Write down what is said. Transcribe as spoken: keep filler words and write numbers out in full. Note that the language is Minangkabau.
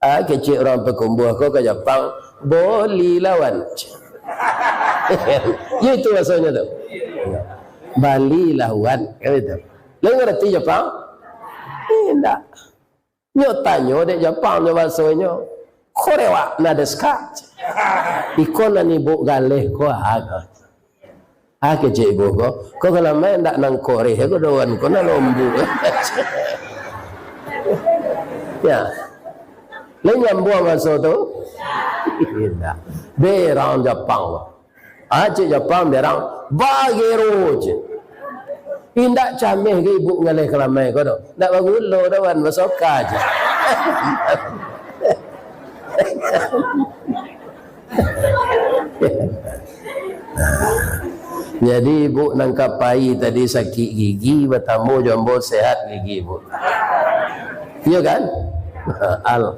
Ah, kecek urang Pakumbuah ko ka Japang, "Bolilah wan." Yo itu bahasonyo tu. "Balilah wan," kan itu. Lai ngarati Japang? Indak. Nyo tanyo dek Japang nyo bahasonyo, "Korewa nan desu ka?" "Iko nan ibuk galeh ko ha?" Ah, kecek ibuk ko, "Ko kalamai ndak nan koreh ko doh wan, ko nan lombuak." Ya. Lai nyambuang bahaso tu? Indak. Berang Japang ko. Ah, cek Japang berang, "Bagero," cek. Indak cameh ka ibuk ngaleh kalamai ko doh. Ndak bagulo doh wan, basoka cek. Jadi, ibuk nan ka pai tadi sakik gigi, batamu jo ambo sehat gigi ibuk. Iyo kan? Alhamdulillah.